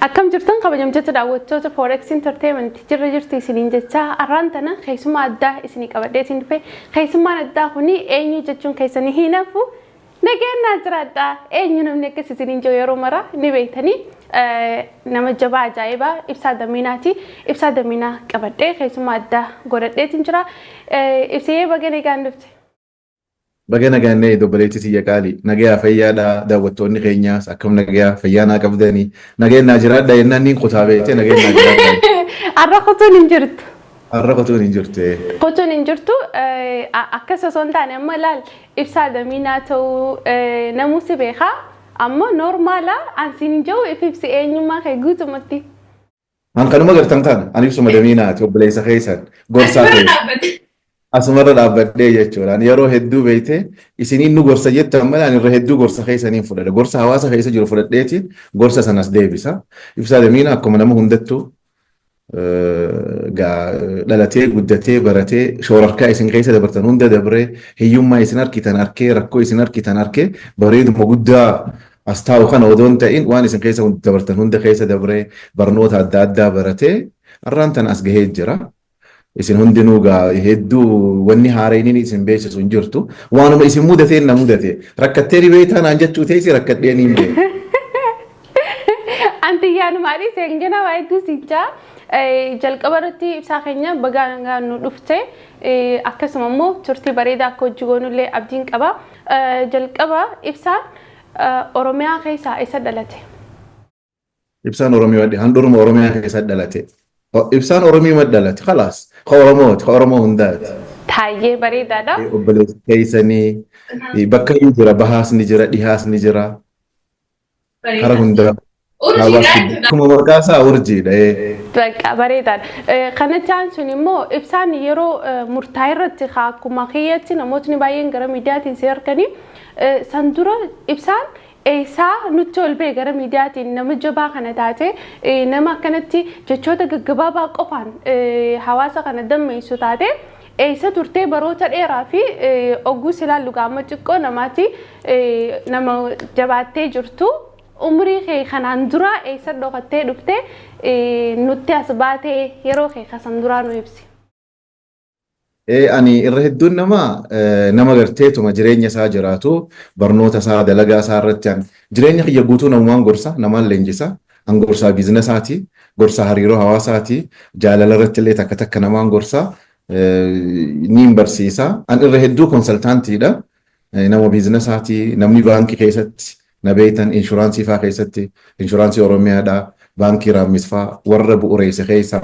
Akkam jirtan, kabajamtoota daawwattoota Forex Entertainment? Jirra jirtu isiniin jecha, har'aan tana keessummaa addaa isinii qabadhee isin dhufe. Keessummaan addaa kuni eenyu jechuun keessanii hin hafu. Nageenyaa jiraadha. Eenyu namni akkas isiniin jiru yeroo mara ni beektanii. Nama jabaa ajaa'ibaa Ibsaa Damiinaati. Ibsaa Damiinaa qabadhee keessummaa addaa godhadheetiin jira. Ibsiyee, baga nagaan dhufte. Baga nagaan obboleettii tiyya qaali. Nagayaa, fayyaadha? Daawwattoonni keenyaas akkam, nagayaa, fayyaa naa qabdanii? Nageen naa jiraadha jennaan niin kutaa beektee, nageen naa jiraadha. Har'a kutuun hin jirtu. Har'a kutuun hin jirtu. Kutuun hin jirtu. Akkas osoo hin taane, amma ilaal, Ibsaa Damiinaa ta'uu namuu si beekaa, amma normal ansiin hin jiru, if ibsi eenyummaa kee guutumatti. An kanuma gartan kana, ani Ibsuma Damiinaati, obboleessa keessan, gorsaa keessa. Asumarra dhaabbadhee jechuudha. Ani yeroo hedduu beeyte isiniin nu gorsa jettan malee, ani irra hedduu gorsa keessaniin fudhadha. Gorsa hawaasa keessa jiru fudhadheetiin gorsa sanas deebisa. Ibsaa Damiinaa akkuma nama hundattuu dhalatee, guddatee, baratee, shoorarkaa isin keessa dabartan hunda dabree, hiyyummaa isin arkitan arkee, rakkoo isin arkitan arkee, bareeduma guddaa as taa'u kana odoo hin ta'in, waan isin keessa dabartan hunda keessa dabree, barnoota adda addaa baratee har'aan tana as gahee jira. Isin hundinuu gaa hedduu wanni haareenin isin beeksisu hin jirtu. Waanuma isin mudateen na mudate. Rakkattee ni beektaa naan jechuu teessi, rakkadhee ni hin beeku. Anti yaanumaa dhiise hangana waa hedduu siichaa. Jalqaba irratti ibsaa keenya, baga nagaan nu dhufte. Akkasuma immoo turtii bareedaa akka hojii goonullee abdiin qaba. Jalqaba, Ibsaan Oromiyaa keessaa eessa dhalate? Ibsaan Oromiyaa, handhuruma Oromiyaa keessa dhalate. Ibsaan Oromiyaa dhalate. Khalaas. Ka Oromooti. Ka Oromoo hundaati. Taayyee, bareedaadha. Obboleessa keessanii bakka iyyuu jira. Bahaas ni jira. Dhihaas ni jira. Kara hundaa. Akkuma maqaa isaa urjiidha. Bakka bareedaadha. Kanatti aansuun immoo, Ibsaan yeroo murtaa'e irratti akkuma kiyyatti namootni baay'een gara miidiyaatiin si arganii, san dura Ibsaan eessaa nutti ol ba'e gara miidiyaatiin nama jabaa kana taate, nama akkanatti jechoota gaggabaabaa qofaan hawaasa kana dammeessu taate, eessa turtee baroota dheeraa? Fi ogguu silaallu gaama xiqqoo namaati, nama jabaattee jirtu, umrii kee kanaan dura eessa dhokattee dhuftee nutti as baatee? Yeroo kee kasan duraa nu ibsi. Ani irra hedduun nama garteetuma jireenya isaa jiraatu, barnoota isaa, dalagaa isaa irratti, an jireenya kiyya guutuu namumaan gorsa, namaan leenjisa. An gorsaa biizinessaati, gorsaa hariiroo hawaasaati, jaalala irratti illee takka takka namaan gorsa, niin barsiisa. An irra hedduu consultantiidha. Nama biizinessaati, namni baankii keessatti na beektan, inshuraansii faa keessatti, inshuraansii Oromiyaadha, baankii Raammis faa warra bu'uureesse keessaa,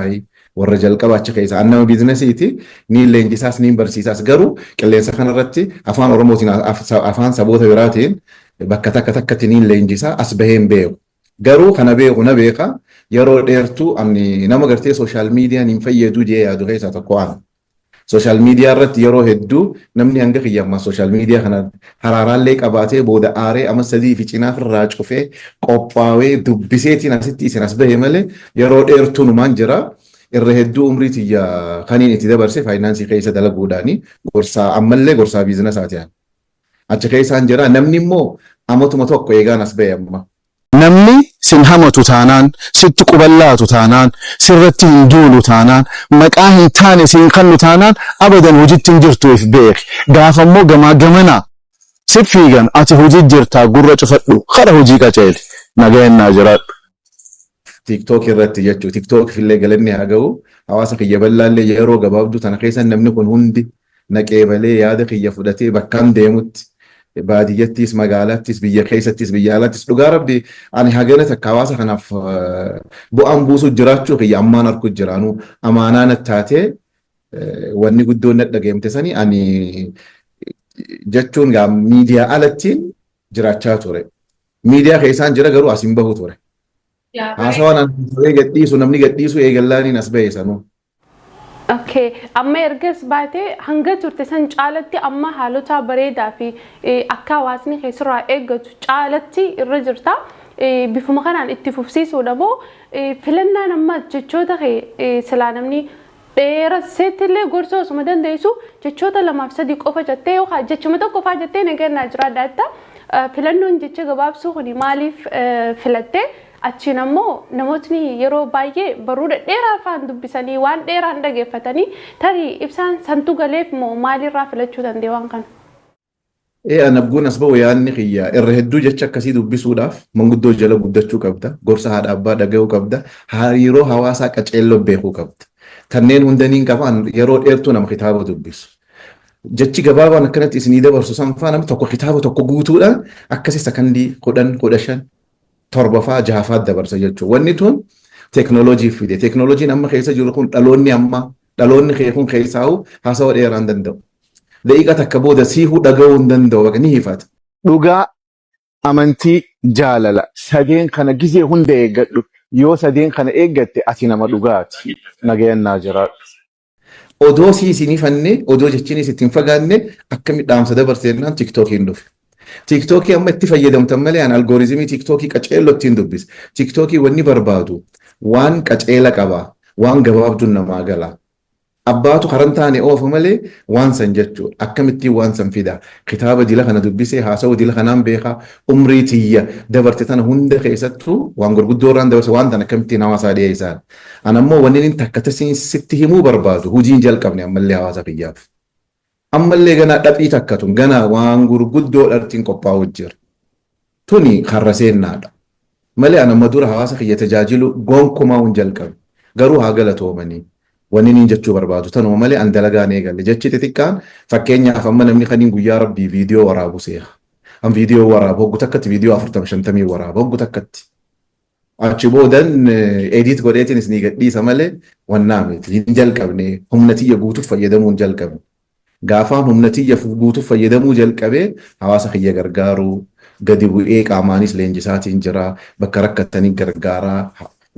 warra jalqaba achi keessa. An nama biizinesiiti, niin leenjisaas, niin barsiisaas. Garuu qilleensa kanarratti afaan Oromootiin, afaan saboota biraatiin bakka takka takkatti niin leenjisaa, as baheen beeku. Garuu kana beeku na beeka, yeroo dheertuu ani nama gartee social mediaan hin fayyadu jee yaadu keessaa tokko ana. Social media irratti yeroo hedduu namni hanga kiyya ammaa social media kana haraaraallee qabaatee, booda aaree ama 3 fi cinaa irraa cufee, qophaawee, dubbiseetiin asitti isin as bahe malee, yeroo dheertuu numaan jira. Irra hedduu umrii tiyya kaniin itti dabarse faayinaansii keessa dalaguudhaani, gorsaa, ammallee gorsaa biizinessaati. Achi keessaan jira. Namni immoo amatuma tokko eegaan as bahe amma. Namni sin hamatu taanaan, sitti quballaatu taanaan, sirratti hin duulu taanaan, maqaa hin taane siin kannu taanaan, abadan hojitti hin jirtu, if beeki. Gaafa immoo gamaa gamanaa si fiigan, ati hojii jirtaa, gurra cufadhu, kara hojii qaceeli. Nagayaan naa jiraadhu. TikTok irratti jechuudha. TikTok illee galanni haa ga'u. Hawaasa kiyya bal'aallee yeroo gabaabduu tana keessa namni kun hundi naqeebalee, yaada kiyya fudhatee, bakkaan deemutti, baadiyyattis, magaalaattis, biyya keessattis, biyya alaattis, dhugaa rabbi ani hagana takka hawaasa kanaaf bu'aan buusuu jiraachuu kiyya ammaan arku jiraanu amaanaa nattaatee, wanni guddoon nadhageemte sani. Ani jechuun gaa miidiyaa alattiin jiraachaa ture. Miidiyaa keessaan jira, garuu as hin bahu ture. Haasawaan ani gadhiisu, namni gadhiisu eegallaaniin as bahe sanuu. Okay. Amma ergas baatee hanga turte san caalatti amma haalota bareedaa fi akka hawaasni keessarraa eeggatu caalatti irra jirta. Bifuma kanaan itti fufsiisuudha moo filannaan amma jechoota kee silaa namni dheerasseetti illee gorsuu osuma dandeessu, jechoota lamaaf sadii qofa jettee yookaan jechuma tokko faa jettee nagannaa jiraadha jetta. Filannoon jecha gabaabsuu kuni maaliif filatte? Achiin ammoo namootni yeroo baay'ee barruu dhedheeraa afaan dubbisanii waan dheeraan dhageeffatanii, tarii Ibsaan santu galeef moo maalirraa filachuu danda'e waan kana? Ee, an abguun as ba'u yaadni kiyya irra hedduu jecha akkasii dubbisuudhaaf manguddoo jala guddachuu qabda, gorsa haadha abbaa dhaga'uu qabda, hariiroo hawaasaa qaceelloo beekuu qabda. Kanneen hundaniin qaba. An yeroo dheertuu nama kitaaba dubbisu. Jechi gabaabaan akkanatti isinii dabarsu sanfaa nama tokko kitaaba tokko guutuudhaan akkasi sakandii 10, 15, 7faa, 6faa dabarsa jechuudha. Wanni tun teeknooloojii fide. Teeknooloojiin amma keessa jiru kun dhaloonni ammaa, dhaloonni kee kun keessaa'u haasawa dheeraa hin danda'u. Daqiiqaa takka booda siihuu dhaga'uu hin danda'u, bakka ni hifata. Dhugaa, amantii, jaalala sadeen kana gizee hunda eeggadhu. Yoo sadeen kana eeggatte ati nama dhugaati. Nagayan naa jiraadhu. Odoo sii isin hifanne, odoo jechiinis ittiin fagaanne, akkami dhaamsa dabarse jennaan TikTokiin dhufe. TikTokii amma itti fayyadamtan malee an algorithm TikTokii qaceelloo ittiin dubbisa. TikTokii wanni barbaadu waan qaceela qaba, waan gabaabduun namaa gala. Abbaatu karan taane oofa malee waan san jechuudha. Akkamittiin waan san fida? Kitaaba dila kana dubbisee, haasawa dila kanaan beekaa, umrii tiyya dabarte tana hunda keessattuu waan gurguddoo irraan dabarse, waan tan akkamittiin hawaasaa dhiyeessaan. An ammoo wanni inni takka tasiin sitti himuu barbaadu, hojiin jalqabne ammallee hawaasa kiyyaaf. Ammallee ganaa dhaphii takka tun ganaa waan gurguddoo dhartiin qophaa'u jira. Tuni karra seennaadha. Malee an amma dura hawaasa kiyya tajaajilu gonkumaa hin jalqabe. Garuu haa galatoomanii. Wanni niin jechuu barbaadu tanuma malee an dalagaan eegalle. Jechi xixiqqaan, fakkeenyaaf, amma namni kaniin guyyaa rabbii viidiyoo waraabu seera. An viidiyoo waraabu hoggu takkatti viidiyoo 40 50 waraaba hoggu takkatti. Achi boodan edit godheetiin isinii gadhiisa malee wannaa miti. Hin jalqabne, humna tiyya guutuuf fayyadamuu hin jalqabne. Gaafaan humna tiyya guutuuf fayyadamuu jalqabee hawaasa kiyya gargaaruu, gadi bu'ee qaamaanis leenjisaatiin jira, bakka rakkatanii gargaaraa,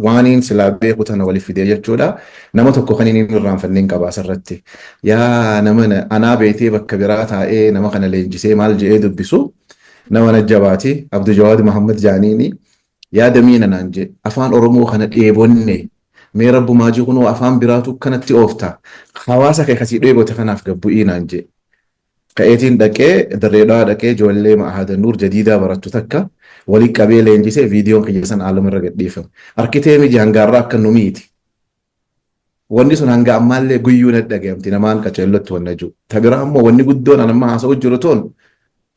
waaniin silaa beeku tana waliif fidee jechuudha. Nama tokko kan inni irraanfanneen qaba asirratti. Yaa nama anaa beetee bakka biraa taa'ee nama kana leenjisee maal je'ee dubbisu, nama najjabaati Abdu Jawaad Muhammad Jaaniini. Yaada miina naan jee, afaan Oromoo kana dheebonne, mee rabbumaa jiru kunoo afaan biraatu kanatti oofta, hawaasa kee kasii dheebote kanaaf gabbu'ii naan jee. Ka'eetiin dhaqee Dirree dhaqee ijoollee Ma'ahada Nuur Jadiidaa barattu takka walii qabee leenjisee, viidiyoon kiyya san aalama irra gadhiifame. Harkitee miji hangaarraa akka nu miiti. Wanni sun hanga ammaallee guyyuu na dhagayamti namaan qaceellotti wanna jiru. Ta biraa ammoo wanni guddoon an amma haasa'u jiru tun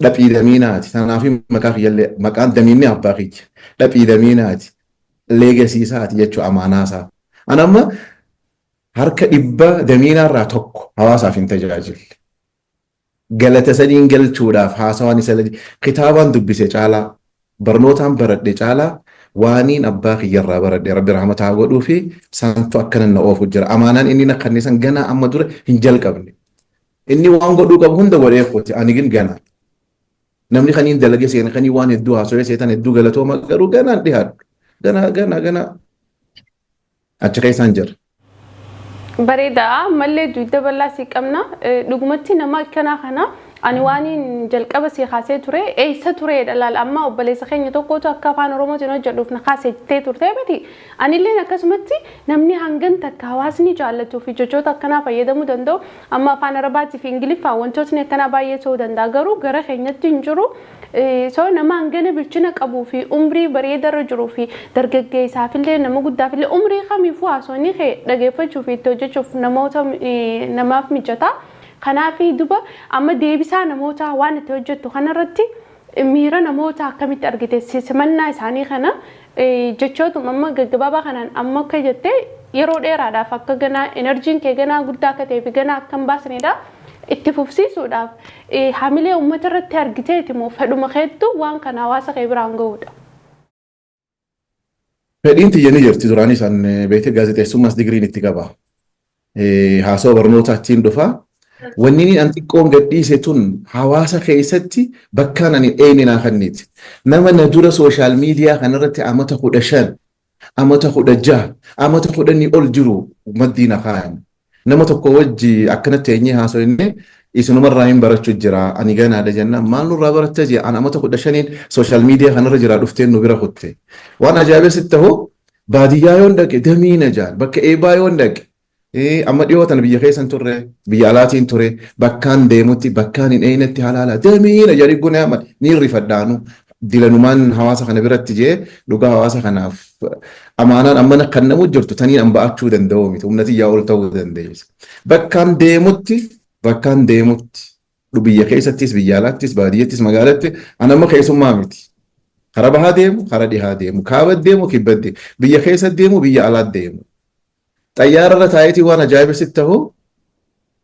dhaphii damiinaati. Kanaaf maqaa kiyyallee maqaan damiinni abbaa kiyya. Dhaphii damiinaati. Legacy isaati jechuu, amaanaa isaa. An amma harka 100 damiinaarraa tokko hawaasaaf hin tajaajille. Galata saniin galchuudhaaf haasawaan isa kitaabaan dubbise caalaa, barnootaan baradhe caalaa, waaniin abbaa kiyyarraa baradhe, rabbi rahmata haa godhuu fi santu akkanan na oofu jira. Amaanaan inni na kanne san ganaa amma dura hin jalqabne. Inni waan godhuu qabu hunda godhee kooti, ani gin ganaa. Namni kaniin dalage seene, kanii waan hedduu haasawee seetan, hedduu galatooma, garuu ganaan dhiyaadhu. Ganaa ganaa ganaa achi keessaan jira. Bareeda, ammallee dugda bal'aa sii qabna. Dhugumatti nama akkanaa kana ani waan jalqaba sii kaasee ture eessa tureedha laal. Amma obboleessa keenya tokkotu akka afaan Oromootiin hojjedhuuf na kaasee jettee turte miti. Anilleen akkasumatti namni hangan takka hawaasni jaallatuu fi jechoota akkanaa fayyadamuu danda'u, amma afaan Arabaatii fi Ingiliffaan wantootni akkanaa baay'ee ta'uu danda'a, garuu gara keenyatti hin jiru. So nama hangana bilchina qabuu fi umrii bareedarra jiruu fi dargaggeessaafillee nama guddaafillee umrii kamiifuu haasawanii kee dhageeffachuu fi itti hojjechuuf namoota namaaf mijata. Kanaaf duba amma deebisaa namoota waan itti hojjettu kanarratti miira namoota akkamitti argite? Simannaa isaanii kana jechootuma amma gaggabaabaa kanaan amma akka jettee yeroo dheeraadhaaf akka ganaa energyn kee ganaa guddaa akka ta'ee fi ganaa akka hin baasnedha. Itti fufsiisuudhaaf hamilee uummata irratti argiteeti moo fedhuma keettu waan kana hawaasa kee biraan ga'uudha? Fedhiin tiyya ni jirti duraanis, an beektee gaazexeessummaas digiriin itti qaba. Haasawa barnootaa ittiin dhufa. Wanni inni an xiqqoon gadhiise tun hawaasa keessatti bakkaan ani dheeyne naa kenniiti. Nama na dura social media kanarratti amata 15, amata 16, amata 10 ol jiru maddii na kaayan. Nama tokko wajji akkanatti eenyee haasofne, isinumarraa hin barachuu jira. Ani ganaadha jennaan, maal nurraa baratta jee, an amata 15n social media kanarra jira, dhufteen nu bira kutte. Waan ajaa'ibaa sitti ta'u, baadiyyaa yoon dhaqe damiina jaan, bakka eebaa yoon dhaqe, amma dhiyoo tana biyya keessan turre, biyya alaatiin ture, bakkaan deemutti bakkaan hin eeynetti halaala damiina jedhanii guna yaaman, ni rifadhaanu. Dilanumaan hawaasa kana biratti jee dhugaa hawaasa kanaaf amaanaan ammana kan namu jirtu taniin an ba'achuu danda'u miti. Humna xiyyaa ol ta'uu dandeessa. Bakkaan deemutti biyya keessattis, biyya alaattis, baadiyyattis, magaalatti an amma keessummaa miti. Kara bahaa deemu, kara dhihaa deemu, kaaba deemu, kibba deemu, biyya keessa deemu, biyya alaa deemu. Xayyaara irra taa'eetii waan ajaa'iba sitti ta'u,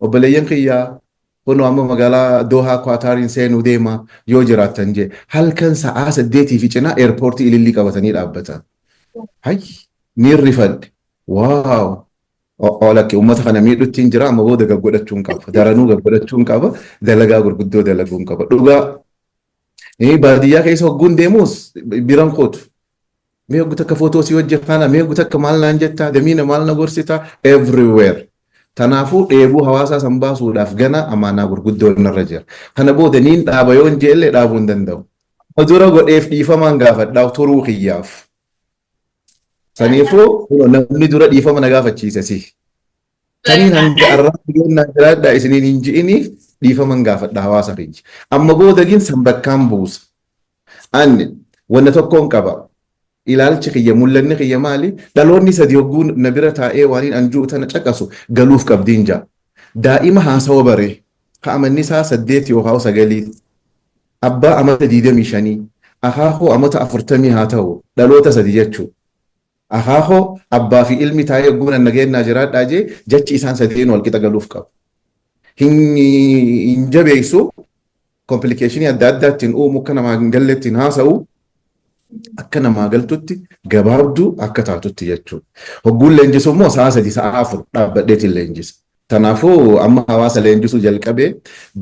obboleeyyan kiyyaa, kunoo amma magaalaa Dohaa Kwaataariin seenuu deema, yoo jiraattan jee, halkan sa'aa 8 fi cinaa airportii ilillii qabatanii dhaabbatan. Hay, ni rifadhe. Wow! Lakki, uummata kana miidhutti hin jira, amma booda gaggodhachuun qaba. Daranuu gaggodhachuun qaba. Dalagaa gurguddoo dalaguun qaba. Dhugaa baadiyyaa keessa hogguun deemus biran kootu. Mee hoggu takka footoo si hojjefaana, mee hoggu takka maal naan jettaa, damiina maal na gorsitaa, everywhere. Kanaafuu dheebuu hawaasaa san baasuudhaaf gana amaanaa gurguddoo narra jira. Kana booda niin dhaaba yoon jeellee dhaabuu hin danda'u. Dura godheef dhiifamaan gaafadhaa turuu kiyyaaf. Saniifuu namni dura dhiifama na gaafachiise si. Saniin hanga arraa yoon naa jiraadhaa isiniin hin ji'iniif dhiifaman gaafadha hawaasa kiyya. Amma booda gin san bakkaan buusa. Ani wanna tokkoon qaba. Ilaalchi kiyya, mul'anni kiyya maali? Dhaloonni sadi hogguu na bira taa'ee waan anjuu tana caqasu galuuf qabdiin ja'a. Daa'ima haasawa bare ka amanni isaa 8 yookaan 9, abbaa amata 25, akaakuu amata 40 haa ta'u, dhaloota sadi jechuudha. Akaakoo, abbaa fi ilmi taa'ee hogguu nan nageenyaa jiraadhaa jee, jechi isaan sadeen wal qixa galuuf qabu. Hin jabeessu, complicationii adda addaa ittiin uumu, akka namaa hin galle ittiin haasa'u, akka namaa galtutti, gabaabduu akka taatutti jechuudha. Hogguun leenjisu immoo sa'a 3, sa'a 4 dhaabbadheetiin leenjisa. Kanaafuu amma hawaasa leenjisuu jalqabee,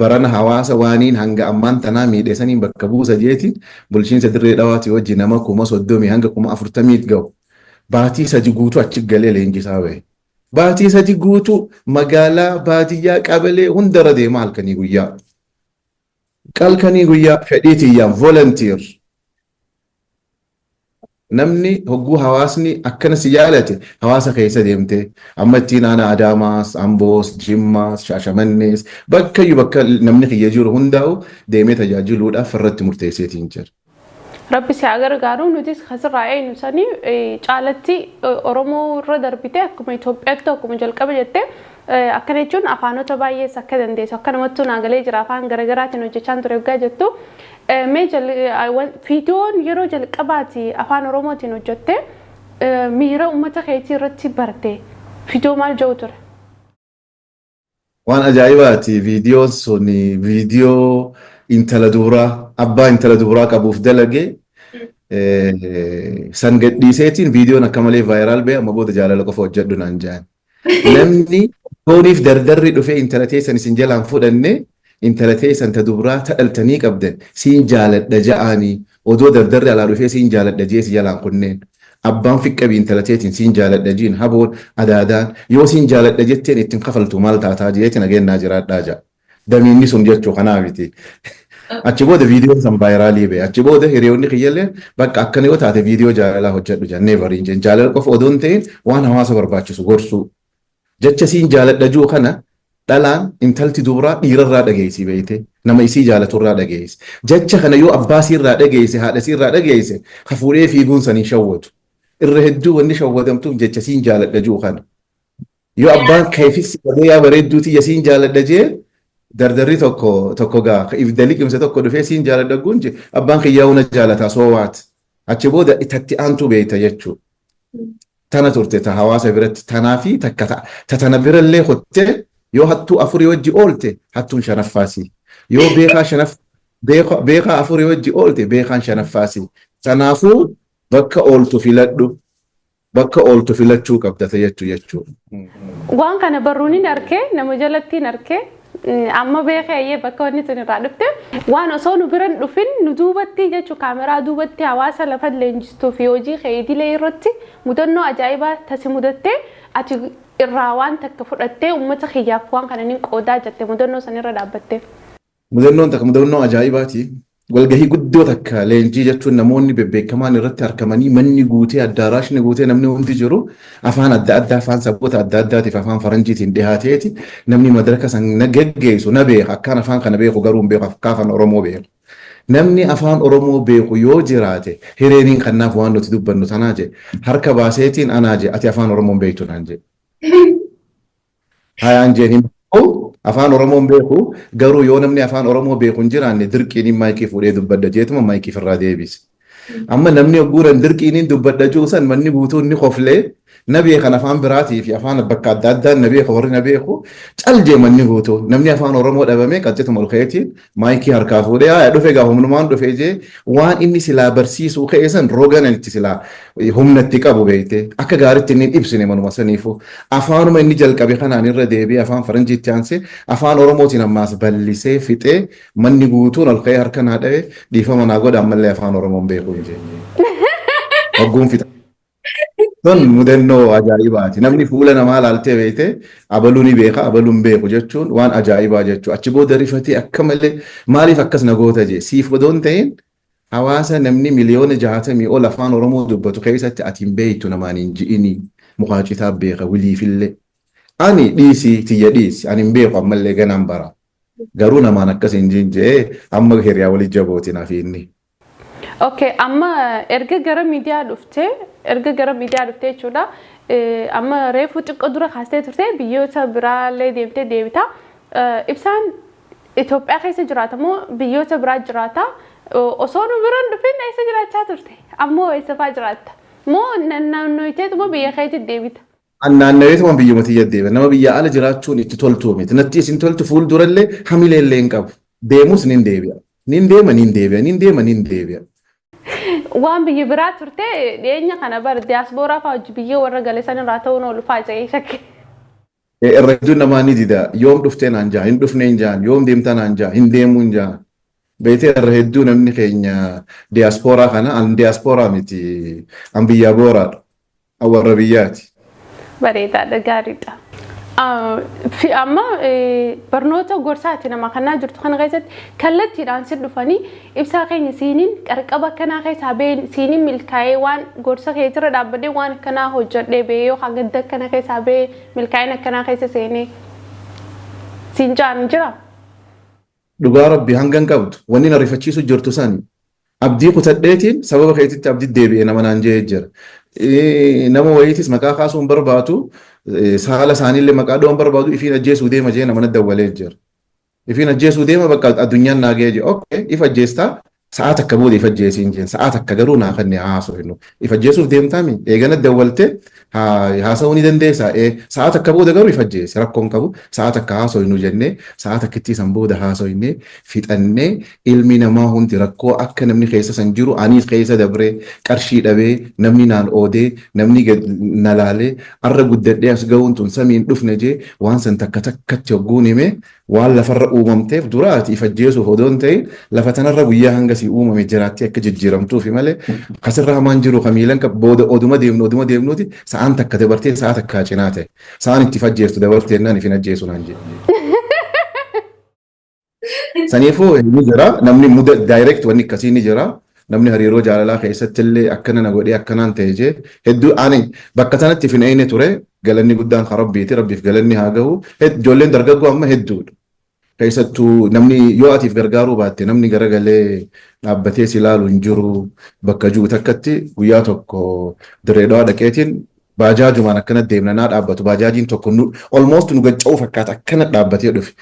barana hawaasa waaniin hanga ammaan tanaa miidheessaniin bakka buusa jeetiin bulchiinsa Dirree Dhawaatii wajji nama 30,000 hanga 40,000 gahu. Baatii 3 guutuu achi galee leenjisaa bahe. Baatii 3 guutuu magaalaa, baadiyyaa, qabalee hundarra deema halkanii guyyaa. Halkanii guyyaa fedhii tiyyaan volunteer. Namni hogguu hawaasni akkana si jaalate hawaasa keessa deemte, amma ittiin aanaa Adaamaas, Amboos, Jimmaas, Shaashamannees, bakkayyuu bakka namni kiyya jiru hundaa'u deemee tajaajiluudhaaf irratti murteesseetiin jira. Rabbi si haa gargaaru. Nutis kasirraa eenyu sanii caalatti Oromoo irra darbite, akkuma Itoophiyaatti, akkuma jalqaba jette, akkana jechuun afaanota baay'ees akka dandeessu akka namattuu naa galee jira, afaan garaagaraatiin hojjechaan ture waggaa jettu. Mee viidiyoon yeroo jalqabaati afaan Oromootiin hojjette miira uummata keetii irratti barte viidiyoo maal jedhu ture? Waan ajaa'ibaati, viidiyoon sun viidiyoo intala dubaraa, abbaa intala dubaraa qabuuf dalage san gadhiiseetiin viidiyoon akka malee viral ba'e. Amma booda jaalala qofa hojjedhu naan jedhan. Namni tooniif dardarri dhufee intala teessan isin jalaan fudhanne, intala teessan ta dubaraa ta dhaltanii qabdan siin jaaladha ja'anii, odoo dardarri alaa dhufee siin jaaladha jee si jalaan kunneen. Abbaan fiqqabii intala teetiin siin jaaladha jiin, haboon adaadaan yoo siin jaaladha jetteen ittiin kafaltu maal taataa jeeti nageenyaa jiraadhaa ja'a. Damiinni sun jechuu kanaa miti. Achi booda viidiyoon san viralii ba'e. Achi booda hiriyoonni kiyyallee bakka akkana yoo taate viidiyoo jaalalaa hojjedhu jennee bariin jeen, jaalala qofa odoo hin ta'in waan hawaasa barbaachisu gorsuu. Jecha siin jaaladha jiru kana dhalaan intalti dubaraa dhiirarraa dhageessi beeyte, nama isii jaalaturraa dhageessi. Jecha kana yoo abbaa isiirraa dhageesse, haadha isiirraa dhageesse, hafuudhee fiiguun san hin shawwatu. Irra hedduu wanni shawwadamtuuf jecha siin jaaladha jiru kana. Yoo abbaan keefis qabee yaa bareedduu tiyya siin jaaladha jee, dardarri tokko tokko gaa ibidda liqimse tokko dhufee siin jaaladha gunje, abbaan kiyyaa huna jaalataa soo waat. Achi booda itatti aantu beeyta jechuudha. Tana turte ta hawaasa biratti, tanaa fi takka ta tana birallee kottee, yoo hattuu afurii wajji oolte hattuun shanaffaasi. Yoo beekaa shanaf beekaa afurii wajji oolte beekaan shanaffaasi. Kanaafuu bakka ooltu filadhu. Bakka ooltu filachuu qabda jechuu jechuudha. Waan kana barruun hin arkee, nama jalatti hin arkee, amma beekee ayyee bakka wanni tun irraa dhufte, waan osoo nu bira hin dhufin nu duubatti jechuu, kaameraa duubatti hawaasa lafa leenjistuu fi hojii kee idilee irratti mudannoo ajaa'ibaa tasi mudattee, ati irraa waan takka fudhattee uummata kiyyaaf waan kana nin qoodaa jette, mudannoo san irra dhaabbatte. Mudannoon takka mudannoo ajaa'ibaati. Walgahii guddoo takka, leenjii jechuun namoonni bebbeekamaan irratti argamanii, manni guutee, addaaraashni guutee, namni hundi jiru, afaan adda addaa, afaan saboota adda addaatiif afaan faranjiitiin dhihaateeti, namni madaraka san na geggeessu na beeka, akkaan afaan kana beeku garuu hin beeku, akka afaan Oromoo beeku. Namni afaan Oromoo beeku yoo jiraate hireeniin kannaaf waan nuti dubbannu tanaa je. Harka baaseetiin anaa je, ati afaan Oromoo beektu naan je. Hayaan jeen hin beeku, afaan Oromoo beeku, garuu yoo namni afaan Oromoo beeku hin jiraanne dirqiin maayikii fuudhee dubbadha jeetuma maayikii ofirraa deebise. Amma namni ogguuran dirqiin dubbadha jiru san manni guutuun ni koflee, na beekan afaan biraatii fi afaan bakka adda addaa na beeku, warri na beeku cal jee manni guutuu. Namni afaan Oromoo dhabame qaccituma ol ka'eetiin maayikii harkaa fuudhee haa dhufe gaa humnumaan dhufe jee, waan inni silaa barsiisuu ka'e san roganan itti silaa humna itti qabu beekte akka gaariitti inni hin ibsine. Manuma saniifu afaanuma inni jalqabe kanaan irra deebi'ee afaan faranjiitti aansee afaan Oromootiin ammaas bal'isee fixee, manni guutuun ol ka'ee harka naa dhabe, dhiifama naa godha, ammallee afaan Oromoon beeku hin jenne. Hogguun fixa. Sun mudannoo ajaa'ibaati. Namni fuula namaa laaltee beekte abaluu ni beeka, abaluu hin beeku jechuun waan ajaa'ibaa jechuudha. Achi booda rifatee akka malee maaliif akkas na goota jee, siif odoo hin ta'in hawaasa namni 60,000,000 ol afaan Oromoo dubbatu keessatti ati hin beektu namaan hin ji'ini, mukaa citaa beeka wiliifillee. Ani dhiisii tiyya dhiisi, ani hin beeku, ammallee ganaan bara. Garuu namaan akkas hin jiin jee, amma hiriyaa walii jabooti naaf inni. Okay, amma erga gara miidiyaa dhuftee, erga gara miidiyaa dhuftee jechuudha. Amma reefu xiqqoo dura kaastee turte, biyyoota biraallee deemtee deebita. Ibsaan Itoophiyaa keessa jiraata moo biyyoota biraa jiraata? Osoo nu biraan dhufin eessa jiraachaa turte? Ammoo eessa fa'aa jiraatta? Moo naannoiteetuma biyya keetti deebita? An naannaweetuma biyyuma tiyya deema. Nama biyya ala jiraachuun itti toltuu miti. Natti isin toltu, fuuldurallee hamilee illee hin qabu. Deemus nin deebi'a. Nin deema, nin deebi'a, nin deema, nin deebi'a. Waan biyya biraa turte dhiyeenya kana bar diyaaspooraa fa'aa hojii biyya warra gale san irraa ta'uun oolu fa'aa jedhee shakke. Irra hedduun namaa ni dida. Yoom dhuftee naan jaa, hin dhufne hin jaan, yoom deemtaa naan jaa, hin deemuu hin jaan. Beetee irra hedduu namni keenya diyaaspooraa kana, an diyaaspooraa miti, an biyyaa booraadha. An warra biyyaati. Bareedaadha, gaariidha. Fi amma barnoota gorsaati nama kanaa jirtu kana keessatti kallattiidhaan si dhufanii ibsaa keenya siiniin qarqaba akkanaa keessaa ba'ee, siiniin milkaa'ee, waan gorsa keetirra dhaabbadhee waan akkanaa hojjedhee ba'ee, yookaan gadda akkana keessaa ba'ee milkaa'ina akkanaa keessa seenee siin jaan jira. Dhugaa rabbi hangan qabdu wanni na rifachiisu jirtu sani abdii kutadheetiin sababa keetitti abdii deebi'e nama naan jee jira. Nama wayiitis maqaa kaasuu hin barbaadu, saala isaaniillee maqaa dha'uu hin barbaadu, ifiin ajjeesuu deema jee nama na dawwalee jira. Ifiin ajjeesuu deema, bakka addunyaan naa ga'ee jee. Okay, if ajjeestaa, sa'aa takka booda if ajjeesiin jeen, sa'aa takka garuu naa kanne haasoo hinnu. If ajjeesuuf deemtaami eegana dawwalte haasa'uu ni dandeessaa, ee sa'aa takka booda garuu if ajjeesi rakkoon qabu, sa'aa takka haasoo hinnu jennee sa'aa takkittii san booda haasoo hinnee fixannee. Ilmi namaa hundi rakkoo akka namni keessa san jiru anis keessa dabree, qarshii dhabee, namni naan oodee, namni na laalee arra guddadhee as ga'uun tun samiin dhufne jee, waan san takka takkatti hogguun himee, waan lafarra uumamteef duraati if ajjeesuuf odoo hin ta'in lafa tanarra guyyaa hanga si uumame jiraattee akka jijjiiramtuufi malee kasirra hamaan jiru kamiilan booda oduma deemnu oduma deemnuuti sa'aan takka dabartee sa'a takkaa cinaa ta'e sa'aan itti if ajjeestu dabartee naan if hin ajjeesu naan jedhe. Saniifuu ni jira namni muda direct wanni akkasii ni jira. Namni hariiroo jaalalaa keessatti illee akkana na godhee akkanaan ta'e jee hedduu ani bakka sanatti hin eeyne ture. Galanni guddaan kan rabbiiti, rabbiif galanni haa gahu. Ijoolleen dargaggoo amma hedduudha. Keessattuu namni yoo atiif gargaaruu baatte namni garagalee dhaabbatee si ilaalu hin jiru bakka jiru takkatti. Guyyaa tokko Dirree Dhawaa dhaqeetiin baajaajumaan akkana deemna, naa dhaabbatu baajaajiin tokko nu almost nu gacca'uu fakkaata akkana dhaabbatee dhufe.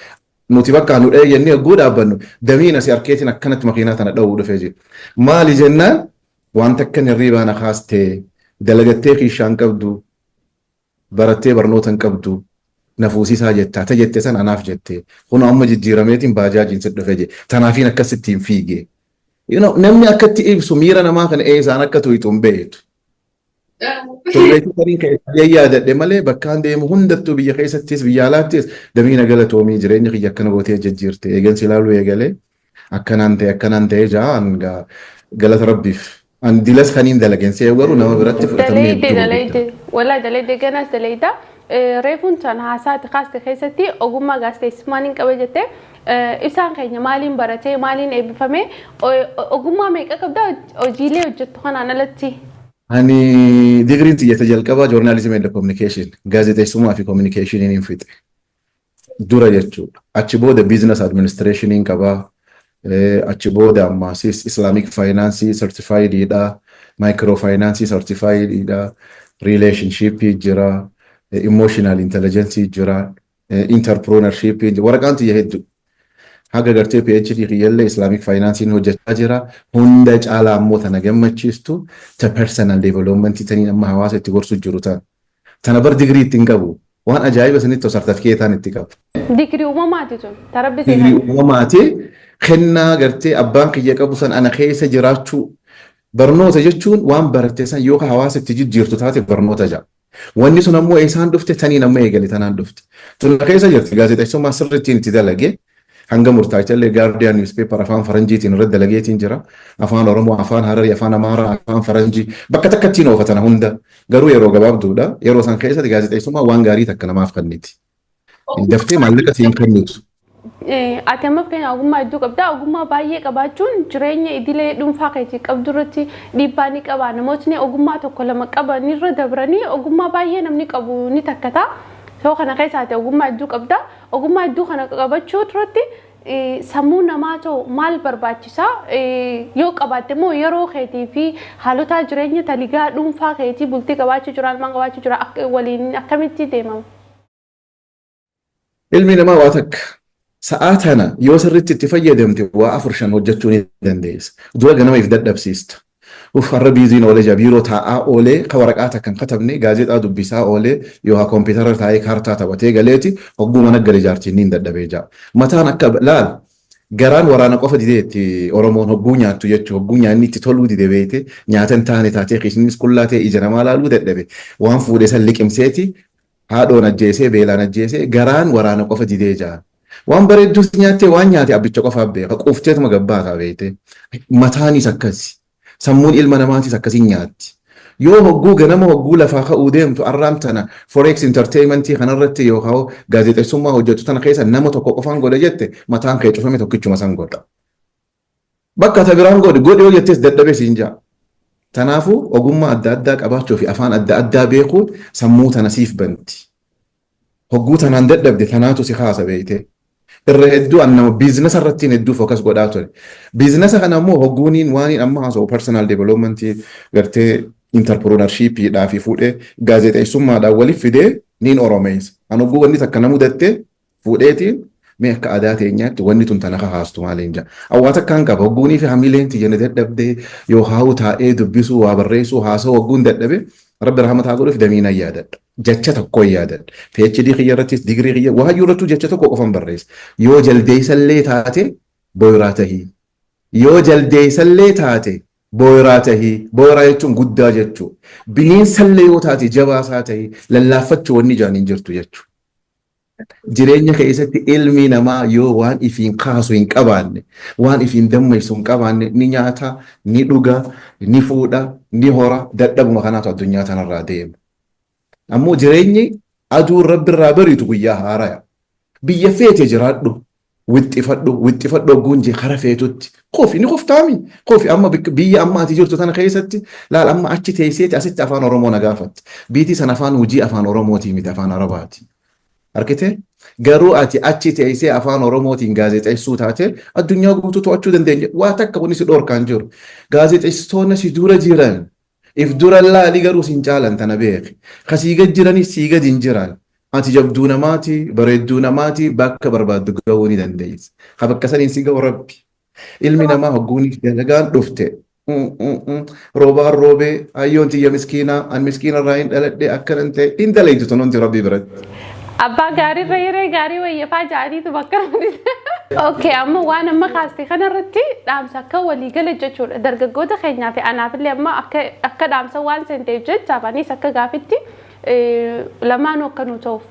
Nuti bakka nu dha'ee jennee hogguu dhaabbannu damiin asii harkeetiin akkanatti makiinaa tana dha'uu dhufee jiru. Maali jennaan, waan takka hirriibaa na kaastee, dalagattee kiishaan qabdu, barattee barnoota hin qabdu, na fuusisaa jettaa ta jette san anaaf jette, kun amma jijjiirameetiin baajaajiin si dhufe je, tanaafiin akkasittiin fiige. Namni akkatti ibsu miira namaa kana eessaan akka tuyxu hin beektu. Turreetii tarii ka'e yaadadhe malee bakkaan deemu hundattuu, biyya keessattis biyya alaattis, damiina galatoomii, jireenya kiyya akkana gootee jijjiirte, eegansi ilaaluu eegalee akkanaan ta'e akkanaan ta'e ja'an galata rabbiif. An dilas kaniin dalagen se'u garuu nama biratti fudhatamni Dalayde hedduu dalayde guddaa. Walaa dalayde, ganaas dalayda. Reefuun tan haasaati kaaste keessatti ogummaa gaazexeessummaa niin qaba jette. Ibsaan keenya maaliin baratee, maaliin eebbifame, ogummaa meeqa qabda hojiilee hojjettu kanaan alatti? Ani digriin tiyyata jalqabaa journalism and communication, gaazexeessummaa fi communication hin fixe dura jechuudha. Achi booda business administration qabaa. Achi booda ammaasis Islamic finance certified dha. Micro finance certified dha. Relationship jira. Emotional intelligence jira. Entrepreneurship, waraqaan tiyya hedduu. Haga gartee PhD kiyyallee Islamic finance hojjechaa jira. Hunda caalaa ammoo tana gammachiistu ta personal development taniin amma hawaasa itti gorsu jiru tana. Tana bar digirii ittiin qabu. Waan ajaa'iba sanitti sartifikeetaan itti qabu. Digirii uumamaati tun. Tarabbi. Digirii uumamaati. Kennaa gartee abbaan kiyya qabu san ana keessa jiraachuu. Barnoota jechuun waan baratte san yookaan hawaasa itti jijjiirtu taate barnoota jedha. Wanni sun ammoo eessaan dhufte? Taniin amma eegale tanaan dhufte. Tun keessa jirti. Gaazexeessummaa sirriittiin itti dalage. Hanga murtaa'ichallee Guardian newspaper afaan Faranjiitiin irra dalageetiin jira. Afaan Oromoo, afaan Hararii, afaan Amaaraa, afaan Faranjii bakka takkattiin oofatan hunda. Garuu yeroo gabaabduudha. Yeroo san keessatti gaazexeessummaa waan gaarii takka namaaf kenniti. Daftee maallaqa siin kennitu. Ati amma fakkeenya ogummaa hedduu qabda. Ogummaa baay'ee qabaachuun jireenya idilee dhuunfaa keetii qabdu irratti dhiibbaa ni qaba. Namootni ogummaa tokko lama qaban irra dabranii ogummaa baay'ee namni qabu ni takkata. Soo kana keessa ati ogummaa hedduu qabda. Ogummaa hedduu kana qabachuu irratti sammuu namaa ta'u maal barbaachisaa? Yoo qabaatte immoo yeroo keetii fi haalota jireenya taligaa dhuunfaa keetii, bultii qabaachuu jira, ilmaan qabaachuu jira, waliin akkamitti deemama? Ilmi namaa waa takka sa'aa tana yoo sirriitti itti fayyadamte waa afur shan hojjechuu ni dandeessa. Dura ganama if dadhabsiista. Uf, har'a busyn oolee jira, biiroo taa'aa oolee, ka waraqaa takka hin katabne, gaazexaa dubbisaa oolee yookaan kompiitara taa'ee kaartaa taphatee galeeti hogguu mana gale jaartiin ni dadhabee jira. Mataan akka laal garaan waraana qofa didee itti Oromoon hogguu nyaattu jechuudha. Hogguu nyaanni itti toluu dide beekte, nyaata hin taane taatee kiisnis qullaa ta'e ija namaa laaluu dadhabe. Waan fuudhe san liqimseeti haadhoon ajjeesee, beelaan ajjeesee, garaan waraana qofa didee jira. Waan bareeddus nyaattee, waan nyaate abbicha qofaaf beeka. Quufteetuma gabbaataa beekte. Mataanis akkasi. Sammuun ilma namaatis akkasiin nyaatti. Yoo hogguu ganama hogguu lafaa ka'uu deemtu arraan tana forex entertainmentii kanarratti yookaan gaazexeessummaa hojjetu tana keessa nama tokko qofaan godha jette, mataan kee cufame tokkichuma san godha. Bakka ta biraan godhi godhi yoo jettes dadhabee siin ja'a. Kanaafuu ogummaa adda addaa qabaachuu fi afaan adda addaa beekuun sammuu tana siif banti. Hogguu tanaan dadhabde tanaatu si kaasa beeyte. Irra hedduu an nama businessa irrattiin hedduu focus godhaa ture. Businessa kana immoo hogguuniin waaniin amma haasa'u personal development gartee entrepreneurshipidhaa fi fuudhee gaazexeessummaadhaan waliif fidee niin oromeessa. An hogguu wanni takka na mudatte fuudheetiin mee akka aadaa teenyaatti wanni tun tana kakaastu maaliin jaa. Awwaa takkaan qaba, hogguunii fi hamileen tiyya dadhabdee yoo haa'u taa'ee dubbisuu, waa barreessuu, haasa'uu hogguun dadhabe, Rabbi rahmataa godhuuf damiina yaadadha. Jecha tokko yaadadha. PhD kiyya irrattis, digirii kiyya waayyuu irrattuu jecha tokko qofan barreessa. Yoo jaldeessallee taate boyraa tahii. Yoo jaldeessallee taate boyraa tahii. Boyraa jechuun guddaa jechuu. Bineensallee yoo taate jabaasaa tahii. Lallaaffachuu wanni ijaan hin jirtu jechuu. Jireenya keessatti ilmi namaa yoo waan ifiin kaasu hin qabaanne, waan ifiin dammaysu hin qabaanne, ni nyaata, ni dhuga, ni fuudha, ni hora, dadhabuma kanaatu addunyaa tanarraa deema. Ammoo jireenyi aduun Rabbi irraa bariitu guyyaa haaraya. Biyya feete jiraadhu, wixxifadhu, wixxifadhu hogguun jee kara feetutti. Kofi ni koftaami. Kofi amma biyya amma ati jirtu tana keessatti laal, amma achi teesseeti asitti afaan Oromoo na gaafatte. Biitii sana afaan hojii afaan Oromootii miti, afaan Arabaati. Argitee? Garuu ati achi teessee afaan Oromootiin gaazexeessuu taate addunyaa guutuu to'achuu dandeenya. Waa takka wanni si dhorkaan jiru. Gaazexeessitoonni si dura jiran if dura laali, garuu sin caalan, tana beeki. Ka sii gad jiranis sii gad hin jiran. Ati jabduu namaati, bareedduu namaati, bakka barbaaddu gahuu ni dandeessa. Ka bakka saniin si ga'u Rabbi. Ilmi namaa hogguuniif dalagaan dhufte. Roobaan roobee, hayyoon tiyya miskiinaa, an miskiina irraa hin dhaladhe, akkanan ta'e hin dalaytu tun hundi Rabbi biratti. Abbaa gaariirra hiree gaarii wayyafaa ja'aniitu bakka. Okay, amma waan amma kaaste kanarratti dhaamsa akka waliigala jechuudha. Dargaggoota keenyaa fi anaafillee amma akka dhaamsa waan seenteef jechaaf anis akka gaafitti lamaanuu akka nu ta'uuf.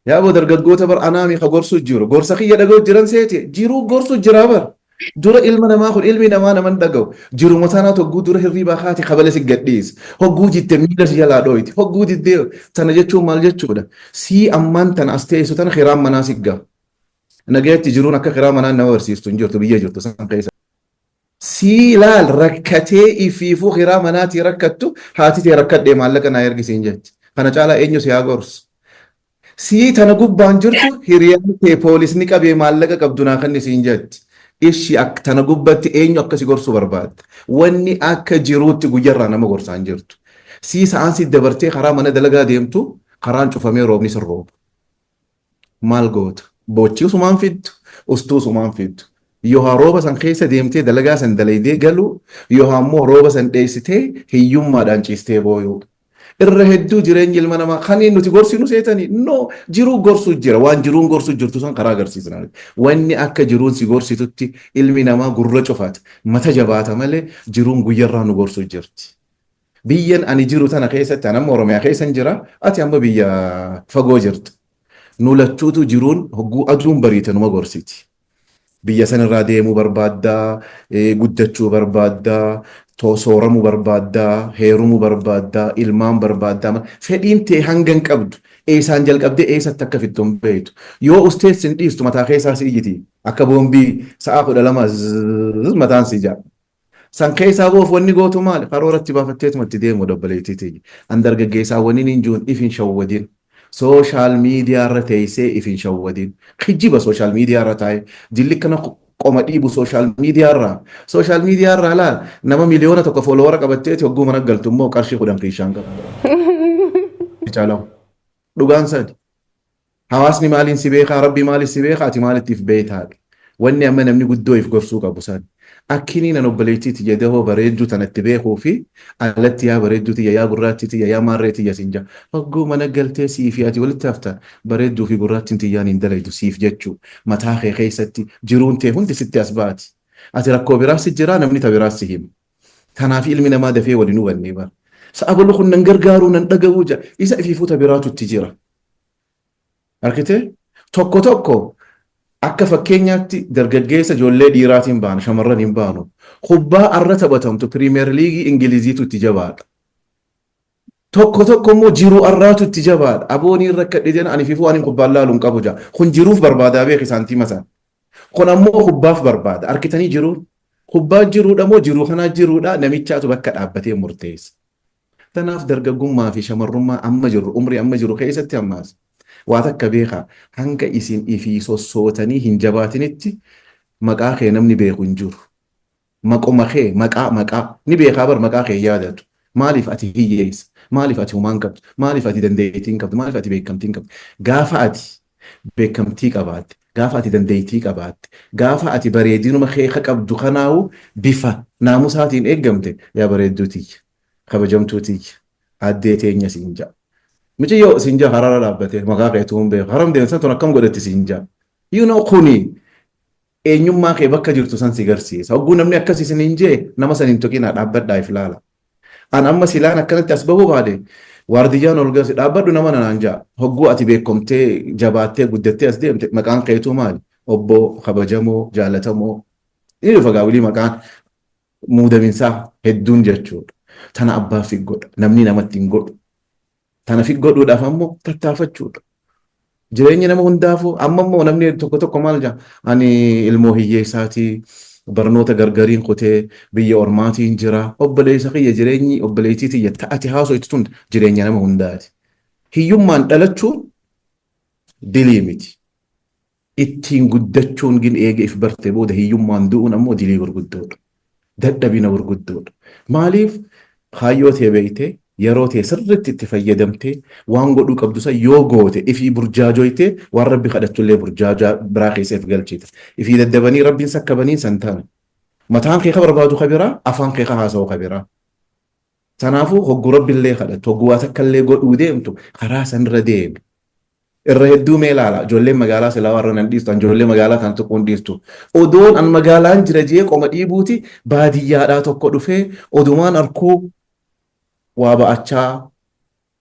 Yaaboo, dargaggoota bar anaami ka gorsu jiru. Gorsa kiyya dhaga'u jiran seeti. Jiruu gorsu jira bar. Dura ilma namaa kun ilmi namaa naman dhaga'u. Jiruma tanaa hogguu dura hirriibaa kaate kabala si gadhiisa. Hogguu jitte miila si jalaa dhooyti. Hogguu diddee tana jechuun maal jechuudha? Sii ammaan tana as teessu tana kiraan manaa si gaha. Nagayatti jiruun akka kiraa manaa nama barsiistu hin jirtu biyya jirtu san keessa. Sii laal, rakkatee ifiifuu kiraa manaatii rakkattu, haati tee rakkadhee maallaqa naa ergisiin jetti. Kana caalaa eenyu si haa gorsu? Sii tana gubbaan jirtu hiriyaan kee poolisni qabee maallaqa qabdu naa kannisiin jetti. Ishi tana gubbatti eenyu akkasi gorsuu barbaadda? Wanni akka jiruutti guyyarraa nama gorsaa hin jirtu. Sii sa'aan si dabartee karaa mana dalagaa deemtu, karaan cufamee roobni sin roobu. Maal goota? Boochii usumaan fiddu, ustuu usumaan fiddu. Yoo rooba san keessa deemtee dalagaa san dalaydee galuu, yoo ammoo rooba san dheessitee hiyyummaadhaan ciistee booyuu. Irra hedduu jireenyi ilma namaa kan nuti gorsinu seetanii no jiruu gorsuu jira, waan jiruun gorsuu jirtu san karaa agarsiisna. Wanni akka jiruun si gorsitutti ilmi namaa gurra cufata, mata jabaata malee jiruun guyyarraa nu gorsuu jirti. Biyyan ani jiru tana keessatti, ani amma Oromiyaa keessan jira, ati amma biyya fagoo jirtu. Nu lachuutu jiruun hogguu aduun bariite numa gorsiti. Biyya sanirraa deemuu barbaaddaa, guddachuu barbaaddaa, sooramuu barbaaddaa, heerumuu barbaaddaa, ilmaan barbaaddaa. Fedhiin tee hanga hin qabdu. Eessaan jalqabdee eessatti akka fiddu hin beektu. Yoo ustees hin dhiistu, mataa keessaa si iyyiti. Akka boombii sa'a 12 zzz mataan si ijaa. San keessaa boof wanni gootu maali? Karooratti baafatteetuma itti deemu, obboleettii. An dargaggeessaa wanni hin jiruun if hin shawwadin. Social media irra teessee if hin shawwadin. Kijiba social media irra taa'e. Dilli kana qoma dhiibu social media irraa. Social media irraa laal, nama 1 miliyoona follower qabatteeti hogguu mana galtu immoo qarshii 10 kiishaan qabu. Caalamu. Dhugaan sadi. Hawaasni maaliin si beekaa? Rabbi maaliin si beekaa? Ati maalittiif beektaadha? Wanni amma namni guddoo if gorsuu qabu san. Akkinii nan obboleettii tiyya dahoo bareedduu tanatti beekuu fi alatti yaa bareedduu tiyya, yaa gurraattii tiyya, yaa maarree tiyya siin jaa. Hogguu mana galtee sii fi ati walitti haftan, bareedduu fi gurraattiin tiyyaan hin dalaydu siif jechuu. Mataa kee keessatti jiruun tee hundi sitti as baati. Ati rakkoo biraas si jira, namni ta biraas si hima. Kanaaf ilmi namaa dafee waliin hubannee bara. Sa'a balu kun nan gargaaruu nan dhaga'uu jira. Isa ifiifuu ta biraatu itti jira. Argitee? Tokko tokko akka fakkeenyaatti dargaggeessa ijoollee dhiiraatiin baanu, shamarran hin baanu. Kubbaa arra taphatamtu Premier League Ingiliziitu itti jabaadha. Tokko tokko immoo jiruu arraatu itti jabaadha. Aboonii irra akka dhideen ani fifuu ani kubbaan laalu hin qabu jaa. Kun jiruuf barbaadaa beeki saantiima sana. Kun ammoo kubbaaf barbaada. Arkitanii jiruun? Kubbaa jiruudha moo jiruu kanaa jiruudha, namichaatu bakka dhaabbatee murteessa. Kanaaf dargaggummaa fi shamarrummaa amma jirru, umrii amma jiru keessatti ammaas waa takka beekaa: hanga isin ifii sossootanii hin jabaatinitti maqaa kee namni beeku hin jiru. Maquma kee maqaa ni beekaa bar, maqaa kee yaadatu. Maaliif ati hiyyeessa? Maaliif ati humaan qabdu? Maaliif ati dandeettii hin qabdu? Maaliif ati beekamtii hin qabdu? Gaafa ati beekamtii qabaatte, gaafa ati dandeettii qabaatte, gaafa ati bareedinuma kee qabdu kanaawu bifa naamusaatiin eeggamte, yaa bareedduu tiyya, kabajamtuu tiyya, addee teenya siin ja'a. Mucayyoo siin ja'a, haraara dhaabbatee maqaa keetuu hin beeku. Haram deemsan tun akkam godhatti siin ja'a. Kuni eenyummaa kee bakka jirtu san si garsiisa. Hogguu namni akkas isin hin jee, nama san hin tuqinaa, dhaabbadhaa if laala. An amma silaan akkanatti as bahuu baade, waardiyyaan ol gasi dhaabbadhu nama nanaan ja'a. Hogguu ati beekomtee jabaattee guddattee as deemte, maqaan keetuu maali? Obbo kabajamoo jaalatamoo. Ni dhufa gaawilii maqaan muudaminsaa hedduun jechuudha. Tana abbaa fi godha. Namni namatti hin godhu. Tana fi godhuudhaaf ammoo tattaafachuudha. Jireenya nama hundaafuu amma immoo namni tokko tokko maal jaa? Ani ilmoo hiyyeessaatii, barnoota gargariin kutee biyya ormaatiin jira. Obboleessa kiyya, jireenyi obboleettii tiyya ta'ati haasoo tun jireenya nama hundaati. Hiyyummaan dhalachuun dilii miti. Ittiin guddachuun gin eega if barte booda hiyyummaan du'uun ammoo dilii gurguddoodha. Dadhabina gurguddoodha. Maaliif? Kaayyoo tee beeytee, yeroo tee sirriitti itti fayyadamtee, waan godhuu qabdu san yoo goote, ifii burjaajoytee waan rabbi kadhattullee burjaajaa biraa keessa if galchita. Ifii daddabanii rabbiin sakkabanii san taane. Mataan kee ka barbaadu ka biraa, afaan kee ka haasa'u ka biraa. Kanaafuu hogguu rabbillee kadhattu, hogguu waa takkallee godhuu deemtu, karaa sanirra deemi. Irra hedduu mee ilaala, ijoolleen magaalaa silaa warra nan dhiistu, ijoollee magaalaa kana tokko hin dhiistu. Odoon an magaalaan jira jee qoma dhiibuuti, baadiyyaadhaa tokko dhufee odumaan arkuu waa ba'achaa,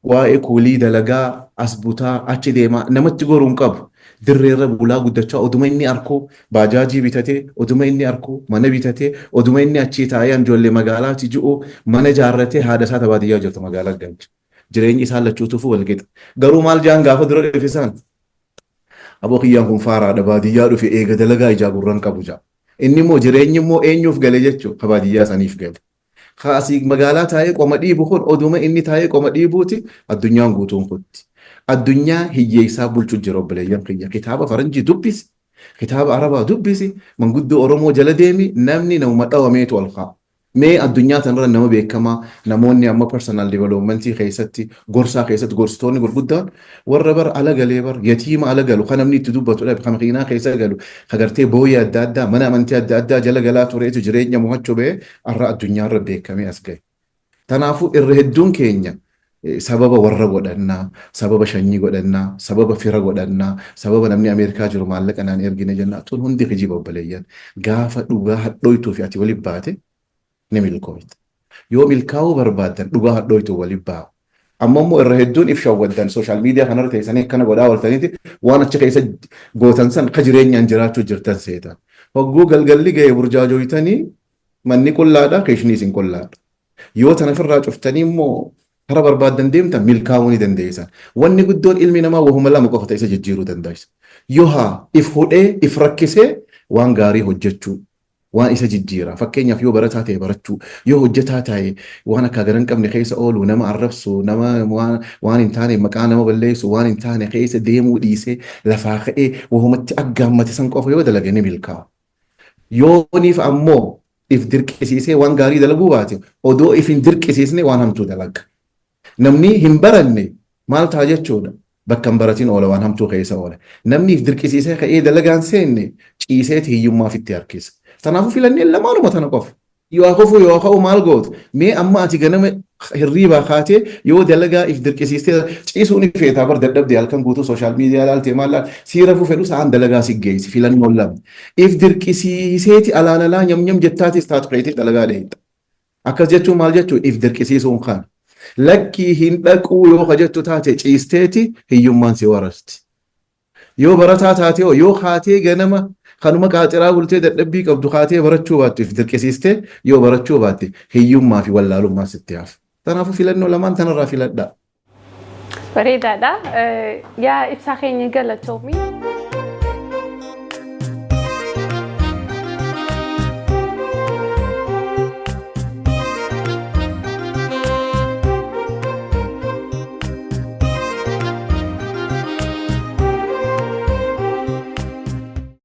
waa'ee kuulii dalagaa as butaa achi deemaa namatti goruu hin qabu. Dirreerra bulaa guddachaa oduma inni arkuu baajaajii bitatee, oduma inni arkuu mana bitatee, oduma inni achii taa'ee ijoollee magaalaati ji'u mana jaarratee, haadha isaa baadiyyaa jirtu magaalaa galcha. Jireenyi isaan lachuutuufuu wal qixa. Garuu maal jaan gaafa dura dhufe isaan? Aboo, kiyyaan kun faaraadha, baadiyyaa dhufe, eega dalagaa ijaa gurran qabu jaa. Inni immoo jireenyi immoo eenyuuf gale jechuu? Ka baadiyyaa saniif gale. Ka asii magaalaa taa'ee qoma dhiibu kun oduma inni taa'ee qoma dhiibuuti addunyaan guutuun kutti. Addunyaa hiyyeessaa bulchu jira, obboleeyyan kiyya. Kitaaba faranjii dubbisi. Kitaaba Arabaa dubbisi, manguddoo Oromoo jala deemi, namni namuma dhawameetu ol ka'a. Mee addunyaa tanarra nama beekamaa, namoonni amma personal developmentii keessatti, gorsaa keessatti, gorsitoonni gurguddaan warra bar ala galee, bar yatiima ala galu, kan namni itti dubbatu dhabe, kan makiinaa keessa galu, kan gartee booyee adda addaa, mana amantii adda addaa jala galaa tureetu jireenya mo'achuu ba'ee har'a addunyaarra beekamee as gahe. Kanaafuu irra hedduun keenya sababa warra godhannaa, sababa shanyii godhannaa, sababa fira godhannaa, sababa namni Ameerikaa jiru maallaqa naan ergine jennaa, tun hundi kijiba obboleeyyan. Gaafa dhugaa hadhooytuu fi ati waliin baate ni milkoofta. Yoo milkaa'uu barbaaddan dhugaa hadhooytuu waliin ba'a. Amma immoo irra hedduun if shawwaddan, social media kanarra teessanii akkana godhaa ooltaniiti waan achi keessa gootan san ka jireenyaan jiraachuu jirtan seetan. Hogguu galgalli ga'e burjaajooytanii manni qullaadha, keeshni isin qullaadha. Yoo tana ofirraa cuftanii immoo kara barbaaddan deemtan, milkaa'uu ni dandeessan. Wanni guddoon ilmi namaa wahuma lama qofa ta'e isa jijjiiruu dandeessa. Yoo haa if hudhee if rakkisee waan gaarii hojjechuu waan isa jijjiira. Fakkeenyaaf, yoo barataa ta'e barachuu, yoo hojjetaa ta'e waan akka gara hin qabne keessa oolu, nama arrabsu, nama waan hin taane maqaa nama balleessu, waan hin taane keessa deemuu dhiisee lafaa ka'ee wahumatti aggaammate san qofa yoo dalage ni milkaa'a. Yooniif ammoo if dirqisiisee waan gaarii dalaguu baate, odoo if hin dirqisiisne waan hamtuu dalaga. Namni hin baranne maal ta'a jechuudha? Bakka hin baratin oola, waan hamtuu keessa oola. Namni if dirqisiisee ka'ee dalagaan seenne ciiseeti hiyyummaaf itti harkisa. Kanaafuu filanneen lamaanuma tana qofa. Yoo kufuu yoo ka'u maal gootu? Mee amma ati ganama hirriibaa kaatee yoo dalagaa if dirqisiistee ciisuu ni feetaa bar, dadhabdee halkan guutuu social media laaltee maal laal sii rafuu fedhu, sa'aan dalagaa si geessi filannoon lama. If dirqisiiseeti alaan alaa nyam nyam jettaatis taatu keetii dalagaa dheeyxa. Akkas jechuun maal jechuun? If dirqisiisuun kana. Lakkii, hin dhaquu yoo ka jettu taate, ciisteeti hiyyummaan si warasti. Yoo barataa taate hoo, yoo kaatee ganama kanuma qaaxiraa bultee dadhabbii qabdu kaatee barachuu baattu, if dirqisiistee yoo barachuu baatte, hiyyummaa fi wallaalummaa sitti hafa. Kanaafuu filannoo lamaan tanarraa filadhaa. Bareedaadha. Yaa Ibsaa keenya, galatoomii.